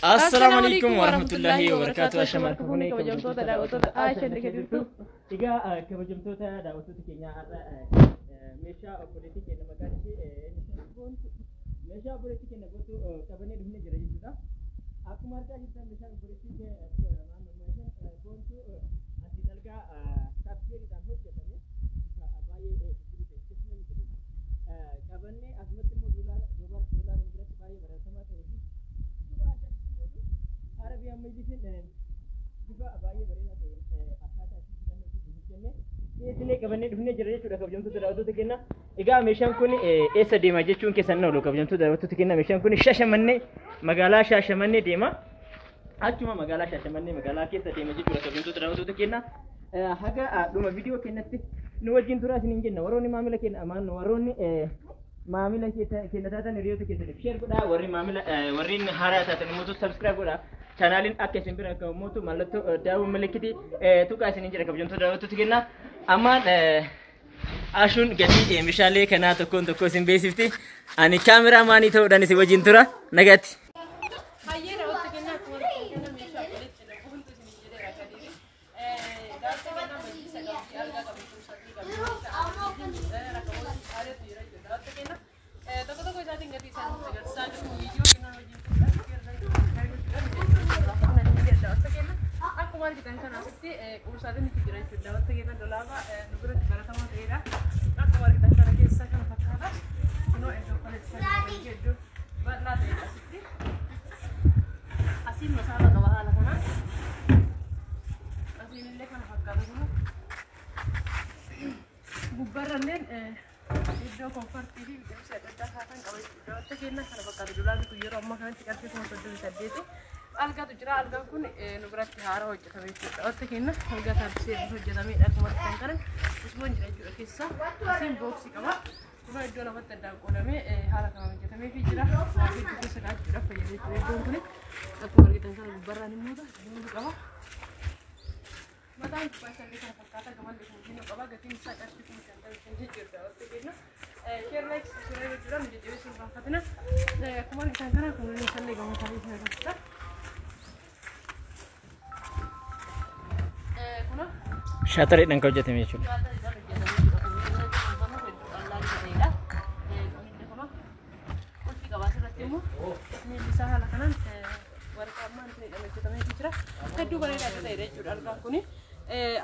Assalaamu alaikum warahmatullahi wabarakatuh. Ashamaa Fuunee kabajamtoota daawwattoota Aashan jirtu. Egaa kabajamtoota daawwattoota keenyaa, har'a meeshaa obboleettii keenya maqaan ishee meeshaa obboleettii keenya gootu qabannee dhufnee jira jechuudha. Akkuma argaa jirtan, meeshaan obboleettii keenya boontu asii dalgaa saappeeriidhaan hojjetame, bifa baay'ee gurguru ta'e namni jedhu qabannee, asumatti immoo doolaara biratti baay'ee baratamaa ta'ee fi duuba ashanitti immoo Arabiyaan majlisiin bifa baay'ee bareedaa ta'een akkaataa itti filannoo itti hojjenne dhiyeessinee qabannee dhufnee jira jechuudha, kabajamtoota daawwattoota keenya. Egaa meeshaan kun eessa deema jechuun keessan oolu, kabajamtoota daawwattoota keenya, meeshaan kun Shashamannee, magaalaa Shashamannee deema. Achuma magaalaa Shashamannee magaalaa keessa deema jechuudha, kabajamtoota daawwattoota keenya. Haga dhuma viidiyoo keenyatti nu wajjin turaa isiniin jenna. Warroonni maamila keenya amaan, warroonni maamila keenya taatan, hiriyoota keessaniif share godhaa. Warri maamila, warreen haaraa taatan immoo subscribe godhaa. Chaanaaliin akka isin bira akka mootu mallattoo daawwan milikitii tuqaa isiniin jedha, kabajamtoota daawwattoota keenya. Ammaan Ashuun gatii meeshaalee kanaa tokkoon tokko isin beeksifti. Ani kaameraa maanii ta'uudhaan isin wajjin tura. Nagaatti. Hayyee daawwattoota keenya, akkuma argitan kana meeshaa obboleettii keenya boontu isiniin jedheera Kadiiri. Daawwattoota keenya, majlisa qabdi, algaa qabdi, kumsaatii qabdi, rakaboota aadaatu jira jechuudha. Daawwattoota keenya, tokko tokko isaatiin gatii isaan nutti agarsiisaa jiru. Viidiyoo kennaan wajjin. Akkuma argitan kana asitti qursaatiin itti jira jechuudha. Daawwattoota keenya, dolaaba nu biratti baratamaa ta'edha. Akkuma argitan kana keessa kana fakkaata. Kunoo iddoo kanatti iddoo bal'aa ta'edha asitti. Asiin masaaba qaba haala kanaan. Asiin illee kana fakkaata kunoo. Gubbaarralleen iddoo komfortii fi biqiltoota adda addaa kaatan qaba jechuudha. Daawwattoota keenya, kana fakkaata dolaabni kun yeroo ammaa kanatti qarshii 38,000. Algaatu jira. Algaan kun nu biratti haara hojjetame jechuudha. Daawwattoota keenya, algaa taappisee hojjetamedha. Akkuma argitan kana usboon jira jechuudha keessa. Asiin booksii qaba. Kunoo iddoo lamatti addaan qoodamee haala kanaan hojjetamee fi jira. Waa hedduu keessa kaa'achuudhaaf fayyada jechuudha iddoon kun. Akkuma argitan kana gubbarraan immoo booluu qaba. Mataan gubbaa isaallee kana fakkaata, gamalli kun qaba. Gatiin isaa qarshii 55,000 jechuudha, daawwattoota keenya. Share, like, subscribe gochuudhaan nu jajjabeessuu hin irraanfatina. Akkuma argitan kana kunuun isaallee gama tarii isin agarsiisa. Kunoo. Shaatareedhaan kan hojjetame jechuudha. Shaatareedhaan hojjetame jechuudha. Kun hedduu qal'aa ta'edha. Kunillee kunoo qulfii qaba. Asirratti immoo miilli isaa haala kanaan warqaa ammaan isin hojjetamee jira. Hedduu bareedaa adda ta'edha jechuudha algaan kuni.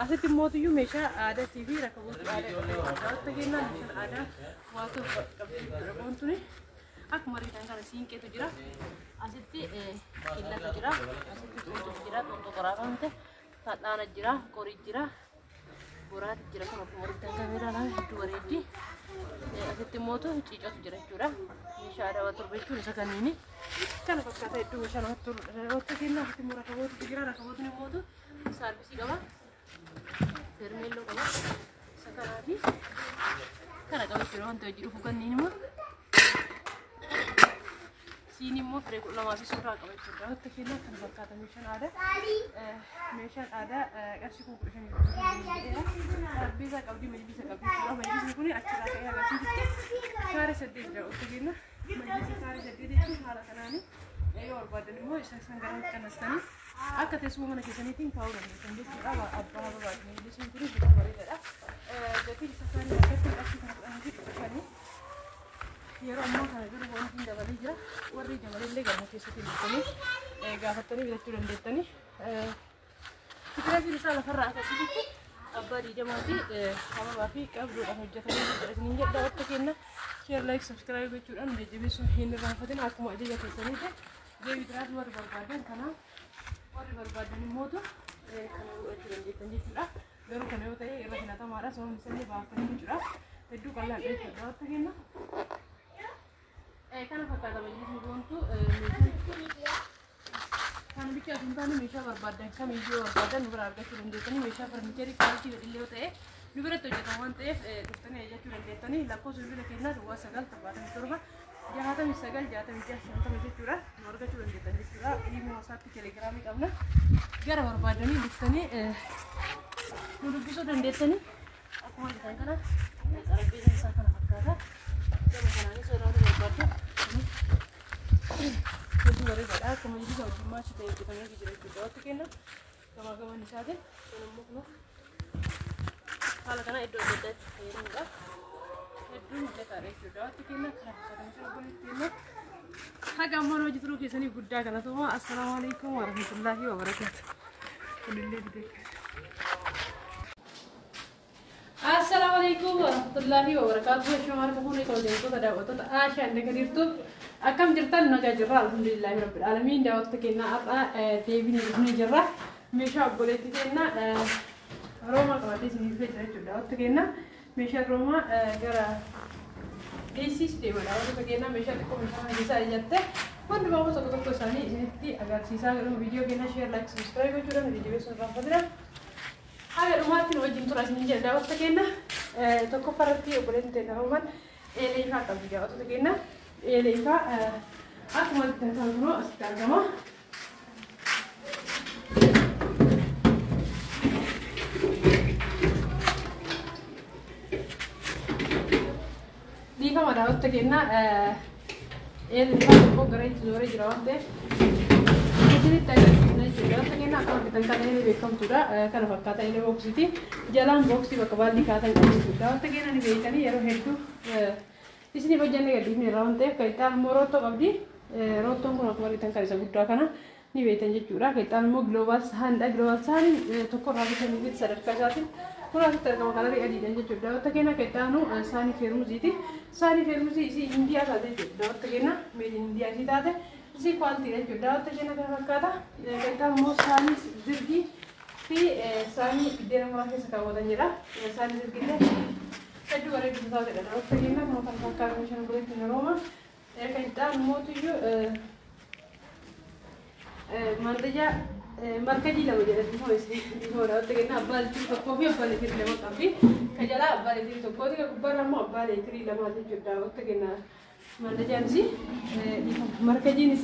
Asitti mootiyyuu meeshaa aadaatii fi rakaboota aadaa qabdi. Daawwattoota keenyaa, meeshaan aadaa waa torba qabdi jechuudha boontuni. Akkuma argitan kana siinqeetu jira. Asitti killatu jira. Asitti xuuxutu jira. Xuuxuu qoraafamte. Fal'aana jira. Qori jira. Boraati jira. Kun akkuma argitan kaameeraa lama hedduu bareeddi. Asitti mootu ciicotu jira jechuudha. Meeshaa aadaa waa torba jechuun isa kanniini. Kana fakkaata, hedduu meeshaa namatti toludha. Daawwattoota keenyaa, asitti immoo rakabootatu jira. Rakabootni mootu saarbisii qaba. Fermeelloo qaba. Isa kanaa fi kana qaba jechuudha wanta hojii dhufu kanneen immoo. Siinii immoo firee 12 fi suuraa qaba jechuudha. Daawwattoota keenyaa, kana fakkaata meeshaan aadaa. Meeshaan aadaa qarshii 15,000 jedheera. Xarabbeezaa qabdi, majlisa qabdi jechuudha. Majlisni kun achirraa ka'ee agarsiisutti kaaree 8 daawwattoota keenya. Majlisa kaaree 8 jechuun haala kanaani yoo barbaadan immoo isa isaan gara qannastanii akka teessuma mana keessaniitiin kaa'uu dandeessan jechuudha. Abbaa barbaadu majlisni kun hedduu bareedaadha. Gatiin isa kaanii akkatti qarshii 10,500. Yeroo ammaa kana garuu wanti dabalee jira. Warri dabalee galma keessatti bitanii gaafattanii bitachuu dandeettanii. Fikiraatiin isaa lafarraa akkasitti abbaa 20 fi sababaa fi qabduudhaan hojjetamee jira isiniin jedha. Daawwattoota keenya, share, like, subscribe gochuudhaan jajjabeessuu hin irraanfatin. Akkuma ajaja keessaniitti deebitiraas warri barbaadan kanaaf, warri barbaadan immootu kana godhachuu dandeettan jechuudha. Garuu kana yoo ta'e irra filatamaadha, sababni isaallee baafatanii jechuudha. Hedduu qal'aadha jechuudha, daawwattoota keenya. Kana fakkaata majlisni boontu. Meeshaan kan bicha osoo hin taane meeshaa barbaadan kamiyyuu barbaadan nu bira argachuu dandeettanii. Meeshaa farniicherii quality fedhillee yoo ta'e nu biratti hojjetama waan ta'eef dhuftanii ajajachuu dandeettanii. Lakkoofsa bilbila keenyaa 09 77 69 66 50 jechuudha. Nu argachuu dandeettan jechuudha. Imo, WhatsAppii, Telegramii qabna. Gara barbaadanii dhuftanii nu dubbisuu dandeettanii. Akkuma argitan kana xarapheezaan isaa kana fakkaata. Gama kanaanis yoo ilaaluu barbaaddan hedduu bareedaadha. Akkuma majlisa wajjin maachii ta'e hojjetamee jira jechuudha. Daawwattoota keenya gamaa gamaan isaatiin kun immoo kunoo haala kana iddoo adda addaatti fayyadamuudhaaf hedduu mijataadha jechuudha. Daawwattoota keenya kana fakkaata meeshaan obboleettii keenya. Haga ammaan hojii turuu keessanii guddaa galatoomaa. Assalaamu alaikum warahmatullaahi wabarakaatu. Kunillee didee. Assalaamu alaikum warahmatullaahi wabarakaatu. Shama harka fuunee kabajamtoota daawwattoota Aashaa inda gadiirtu akkam jirtan nagaa jirra. Alhamdulillaahi rabbil aalamiin. Daawwattoota keenyaa har'a deebinee dhufnee jirra. Meeshaa obboleettii keenya Roomaa qabatee isinii dhufee jira jechuudha. Daawwattoota keenya meeshaan Roomaa gara dhiyeessiis deema. Daawwattoota keenya meeshaa xiqqoo meeshaa mana keessaa ijatte hundumaa tokko tokko isaanii isinitti agarsiisaa jiru. Viidiyoo keenya share, like, subscribe gochuudhaan jajjabeessuun irraanfatina. Haga dhumaatti nu wajjin tura isin jedha daawwattoota keenya. Tokkoffaa irratti obboleettiin teenya Roomaan eelee ifaa qabdi daawwattoota keenya. Eelee ifaa akkuma argitan kan kunoo asitti argama. Dhiifama daawwattoota keenya eelee ifaa tokko gara itti zooree jira waan ta'eef isinitti agarsiisna jechuudha. Daawwattoota keenya akkuma argitan kan eelee beekamtuudha. Kana fakkaata eelee booksiiti. Jalaan booksii bakka baalli kaatan qabu jechuudha. Daawwattoota keenya ni beektanii yeroo hedduu isiniif hojjannee gadhiifne irraa waan ta'eef kan itti immoo roottoo qabdi. Roottoon kun akkuma argitan kan isa guddaa kana ni beektan jechuudha. Kan itti immoo global sahaanidha. Global sahaaniin tokko irraa bitanii fi sadarkaa isaatiin kun asitti argama kalarii adiidhaan jechuudha. Daawwattoota keenya kan itti aanu saanii feermuziiti. Saanii feermuzii isii Indiyaa taate jechuudha. Daawwattoota keenya made in Indiyaa isii taate isii kwaalitiidha jechuudha. Daawwattoota keenya kana fakkaata. Kan itti aanu immoo saanii zirgii fi saanii biddeena muraa keessa kaawwatan jedha. Saanii zirgillee hedduu bareedu taatedha. Daawwattoota keenya kana fakkaata meeshaan obboleettiin Rooma. Kan itti aanu mootuyyuu mandajaa markajii lama jedhanii dhiifama daawwattoota keenya abbaa liitirii tokkoo fi abbaa liitirii lama qabdi. Ka jalaa abbaa liitirii tokkooti ka gubbaarra immoo abbaa liitirii lamaati jechuudha. Daawwattoota keenya mandajaanis markajiinis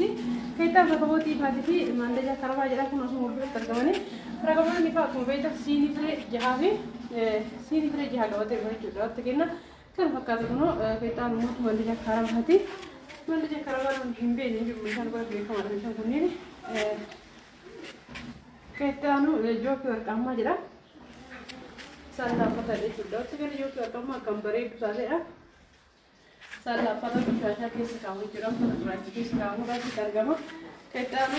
kan itti aanu rakabootii ifaatii fi mandajaa karabaa jedha kun osuma biratti argamanii. Rakaboonni ifaa akkuma beektan siinii firee jahaa fi siinii firee jahaa qabatee jira jechuudha. Daawwattoota keenya kan fakkaatu kunoo kan itti aanu mootu mandajaa karabaati. Mandajaa karabaa namni hin beekne hin jiru meeshaan bara beekamaadha meeshaan kunneen. Kan itti aanu jookii warqaammaa jedha. Saallaafata jechuudha. Daawwattoota keenya jookii warqaammaa akkam bareedu taateedha. Saallaafata bishaashaa keessa kaa'amu jechuudha. Uffata gurraacha keessa kaa'amuudhaan asitti argama. Kan itti aanu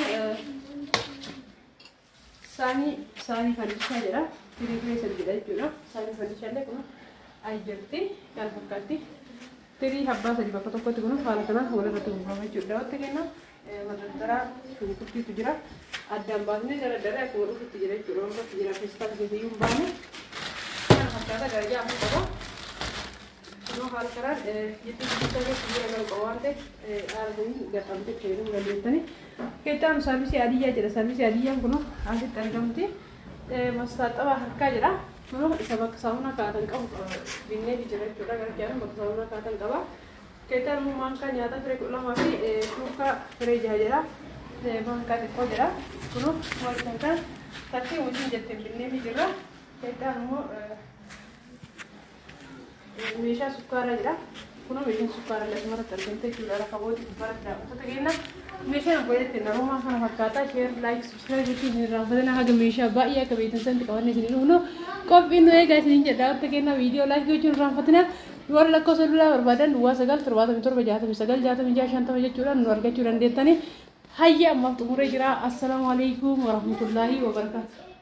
saanii fandishaa jedha. Firii firee sadi jedha jechuudha. Saanii fandishaa illee kun ayi jirti. Kana fakkaatti. Tirii abbaa sadi bakka tokkotti kun haala kanaan walirratti gurgurama jechuudha. Daawwattoota keenya madardaraa shunkurtiitu jira. Addaan baasnee gara daree akkuma dhufutti jira jechuudha. Walirratti jira feestaala keessa iyyuu hin baane. Kana fakkaata darajaa afur qaba. Kunoo haala kanaan jidduu guddaa keessa jira galu qaba waan ta'eef haala sanii gaxamtee fayyadamuu dandeettani. Keettaan saarvisii adiyyaa jedha. Saarvisii adiyyaan kunoo asitti argamti. Mastaaxabaa harkaa jedha. Kunoo isa bakka saamunaa kaa'atan qabu binnee jira jechuudha. Gara jaalan bakka saamunaa kaa'atan qaba. Keettaan immoo maankaa nyaataa firee 12 fi shuukaa firee 6 jedha. Maankaa xiqqoo jedha. Kunoo waan kan takkee wajjin jetteen binnee jirra. Keettaan immoo meeshaa sukkaaraa jedha. Kunoo meeshaan sukkaaraa illee asumarratti argamte jechuudha. Rakabootii gubbaarratti daawwattoota keenya. Meeshaan obboleettiin Roomaa kana fakkaata. Share, like, subscribe gochuun isin irraanfatina. Haga meeshaa baay'ee akka beektan sanatti qabannee isin dhufnu qophiin nu eegaa isin jedha. Daawwattoota keenya viidiyoo like gochuun irraanfatina. Warra lakkoofsa bilbilaa barbaadan duwwaa 9 77 69 66 50 jechuudhaan nu argachuu dandeettani. Hayya ammaaf xumuree jira. Assalaamu alaikum warahmatullaahi wabarakaatu.